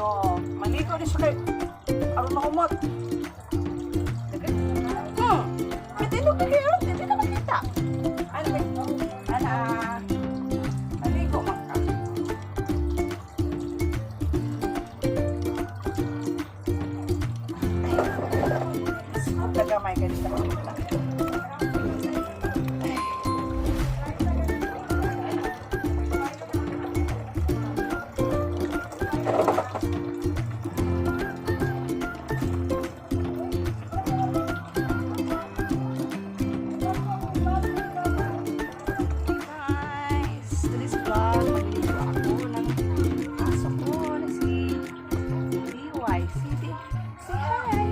Oh, maligo ni siya kay aron mahumot. May tinog na kayo, hindi na makita. Ano ba? Ana, maligo man ka. Ay, gamay ka dito makita. Ay. Guys, today's vlog, magliligo ako ng aso ko na si DY. Say hi!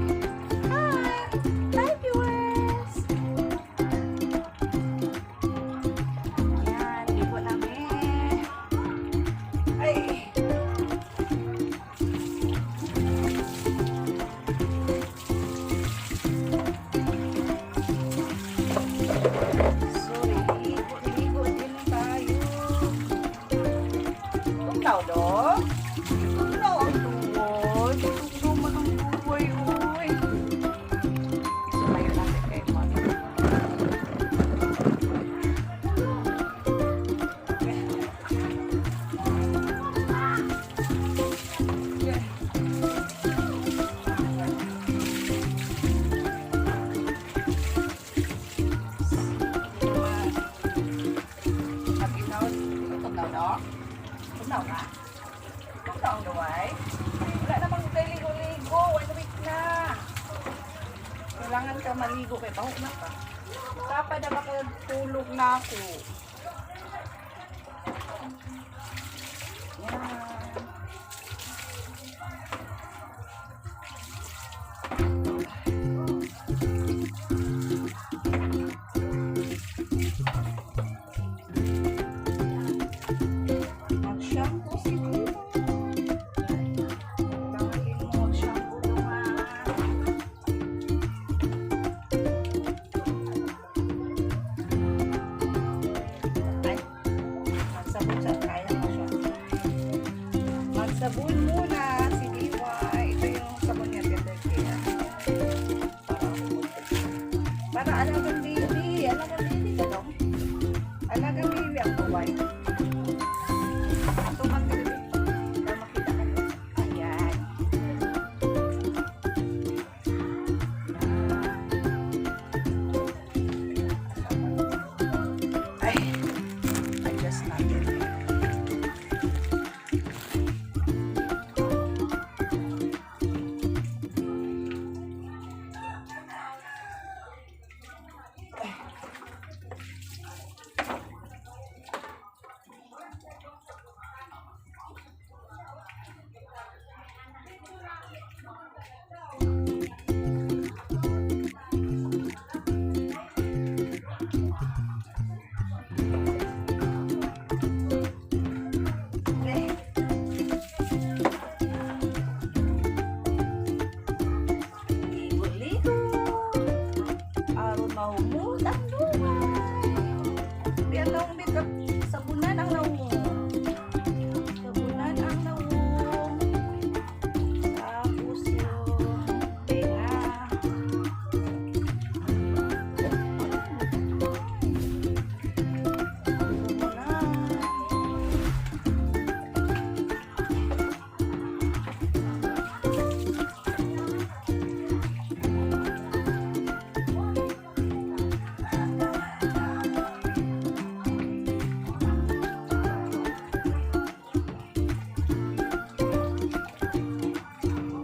Hi! Hi, viewers! Yan, ligo namin. Ay! Sorry, ligo, ligo din tayo. Tugnaw, do? Tugnaw ang tuwoy. Tugnaw man ang tuwoy, uy. Isumayo natin kay Mommy. Okay. Tugnaw, tugnaw, no? Tugnaw ka? Tugnaw ang gaway? Wala namang ligo-ligo. One week na. Kailangan ka maligo kay baho na ka. Dapat na makatulog na ako. Yan. Mag-shampoo si Tito. Kailangan din mo mag-shampoo naman. Ay, magsabon siya. Kaya mo siya. Magsabon muna si DY. Ito yung sabon niya. Ganda kaya. Para humot. Para alagang baby. Alagang baby ka dong. Alagang baby ang buhay. Tumang ka gabi. Para makita ka doon. Ayan. Ay, adjust natin. Eh. Ligo-ligo. Aron mahumot ang duway. Di ang nawong dito. Sabunan ang nawong. Sabunan ang nawong. Tapos yung tenga. Sabunan.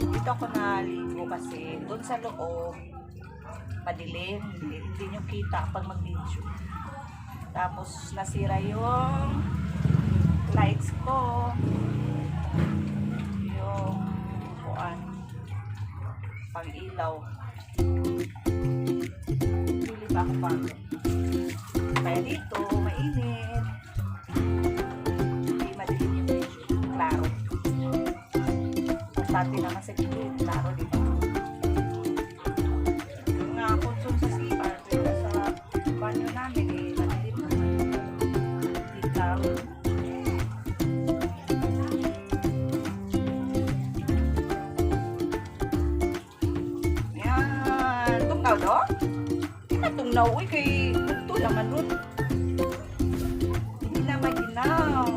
Dito ako naligo kasi doon sa loob madilim, hindi nyo kita pag mag-video. Tapos nasira yung lights ko. Yung kuan pang ilaw. Pili pa ako bago. Kaya dito, mainit. Hindi madilim yung video. Klaro. Importante naman sa video, klaro, di ba? Doon nga ako dun sa CR, pero sa banyo namin, eh, madilim naman. Hindi klaro. Maginaw, uy, kay bugto naman ron. Hindi na maginaw.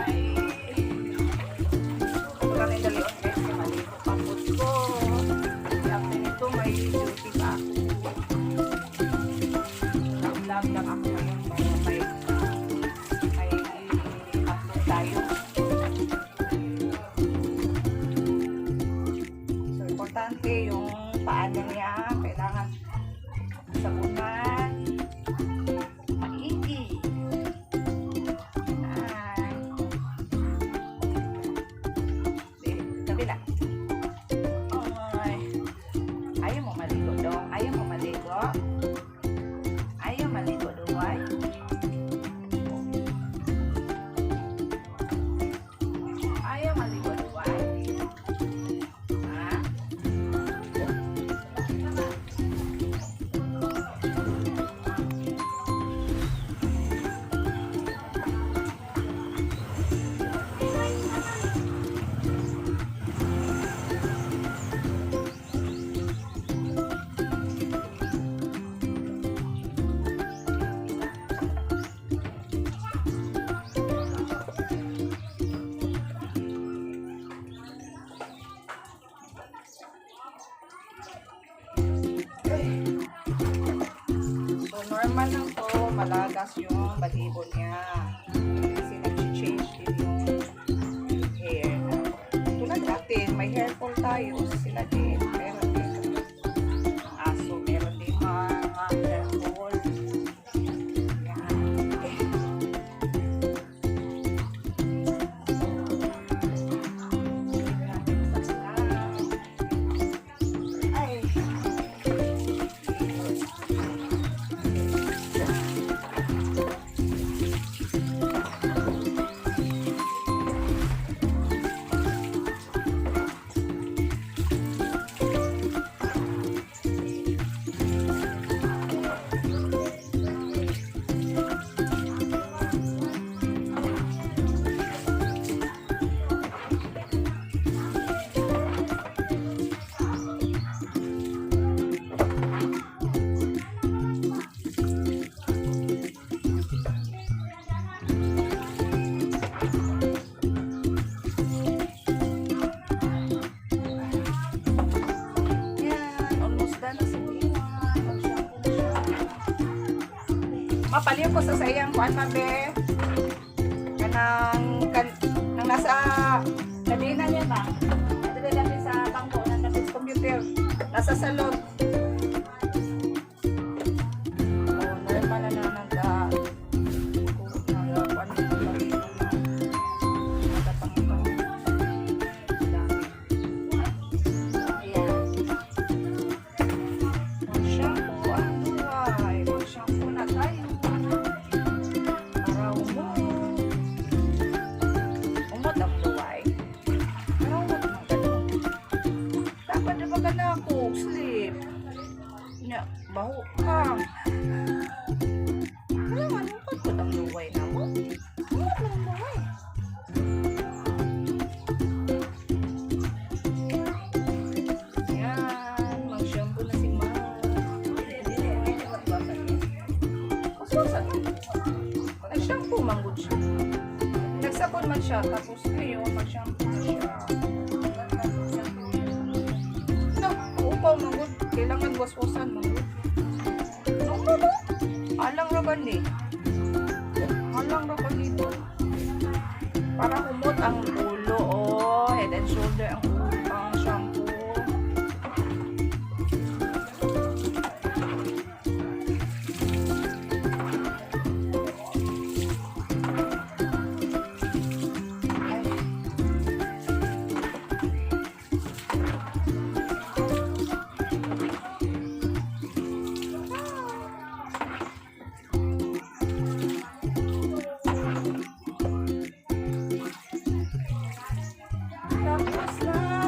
Ay. Ako lang yung dalion, guys, kay maligo pa po ko. After nito, may duty pa ako. Vlog lang ako ngayon para may upload tayo. So, importante yung paano niya. Kailangan sabunan. Maigi. Ay. Di, kabila. Ay. Ayaw mo maligo dong. Ayaw mo maligo. Ayaw maligo duway. Ayaw maligo duway. Ha? So, normal lang to, malagas yung balahibo niya. Kasi nag-change din yung hair. Tulad natin, may hair fall tayo, sila din. Meron din. Ang aso, meron din mga hair fall. Yan. Eh. So, ay. Yan, almost done na si Tiwa. Mag-shampoo na siya. Mapaliw ko sa iyang kuan, mabe. Kanang nang nasa kadena niya ba? Dali natin sa bangko, nandapit sa computer. Nasa salon. Oh, normal na na nagka kuan na nagapang. Dami. Ayan. Mag-shampoo ang buhay. Mag-shampoo na tayo. Para umot. Umot ang buhay. Para umot ang ganun. Dapat na ba ka na ako? Sleep. Nya, baho ka. Wala man, umot ko ang luway na mo. Umot lang ang luway. Yan, mag-shampoo na si Ma. Ususan. Nag-shampoo man gud siya. Nagsabon man siya, tapos ngayon mag-shampoo na siya. No, upaw man gud. Kailangan waswasan man gud. No, no, no. Alang ra ba ni? Alang ra ba dito? Para humot ang ulo, oh. Head and shoulder ang ulo, ang shampoo. Ay. Tapos na.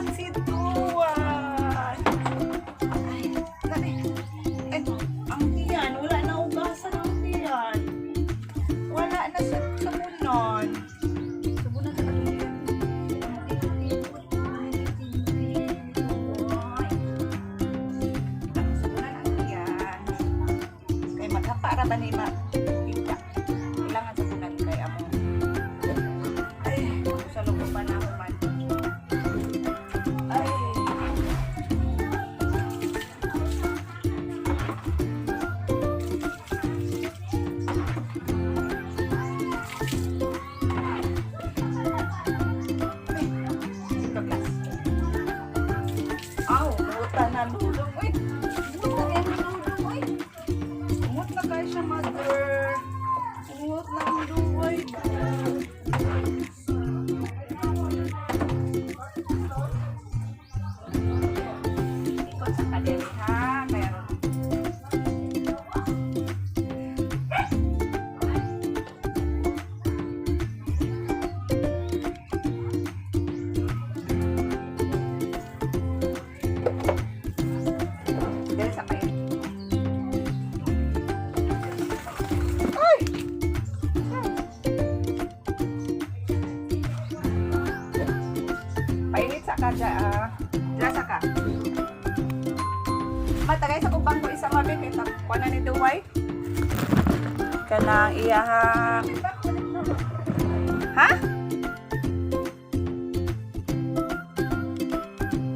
Dira ka. Matagay sa kong bangko isa, mabi, kay kuha na ni Duway. Kanang iyahang. Ha?